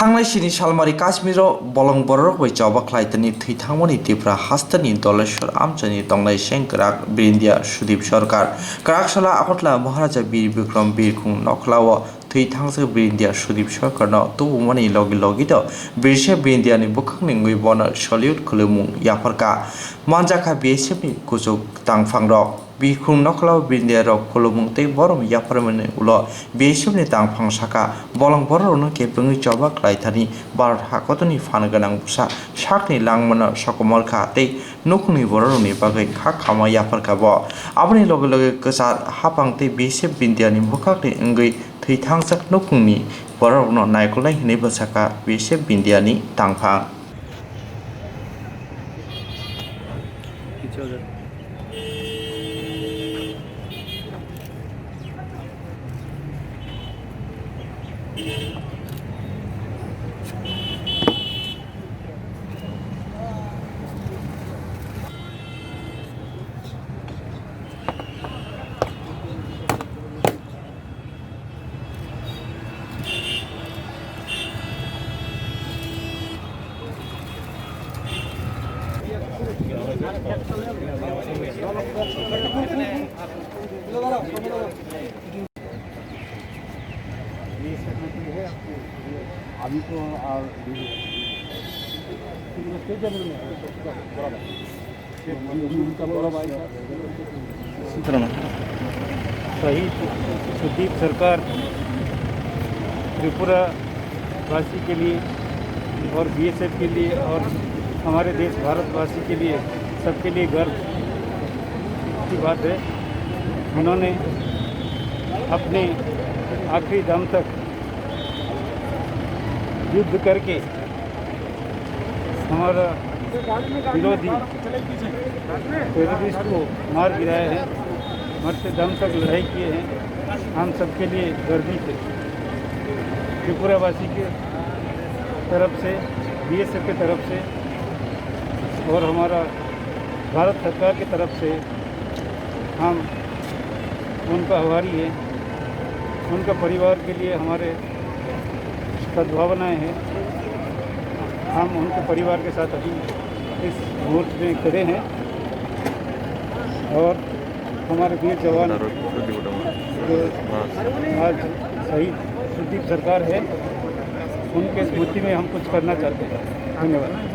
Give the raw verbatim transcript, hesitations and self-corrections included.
Tangnai sini salmari Kashmiro bolong bororok bai choba khlaitani thwi thangmani Tripura hasteni Doleshwar amchaini tongnai sengkrak Brindia Sudip Sarkar. Kwrak sala Agartala Maharaja Bir Bikram Birkhung nokhlao thwi thangjak Brindia Sudip Sarkarno tubumani logi logi do birse Brindiani bwkhakni wngwi bono salute khulumung yapharkha. Manjakha B S F ni kuchuk tangphangrok. Birkhung nokhlao Brindia rok khulumung tei borom yapharmani ulo B S F ni tangphang sakha, bolong bororokno kebengwi choba khlaithani Bharat hakotorni phan gwnang bwsa sakni langmano sokomorkha tei nukhungni bororokni bagwi kha khama yapharkha bo. Aboni loge loge kwchar haphang tei B S F Brindiani bwkhakni wngwi thwi thangjak nukhungni bororokno naikolnai hwnwi bwsakha B S F Brindiani tangphang. अभी तो और शहीद सुदीप सरकार त्रिपुरा वासी के लिए और B S F के लिए और हमारे देश भारतवासी के लिए, सबके लिए गर्व की बात है। उन्होंने अपने आखिरी दम तक युद्ध करके हमारा विरोधी टेररिस्ट को मार गिराए हैं, मरते दम तक लड़ाई किए हैं। हम सबके लिए गर्वित है। त्रिपुरावासी के तरफ से, B S F के तरफ से और हमारा भारत सरकार की तरफ से हम उनका आभारी हैं। उनका परिवार के लिए हमारे सद्भावनाएं हैं। हम उनके परिवार के साथ अभी इस मोर्च में खड़े हैं और हमारे वीर जवान जो आज शहीद सुदीप सरकार है, उनके स्मृति में हम कुछ करना चाहते हैं। धन्यवाद।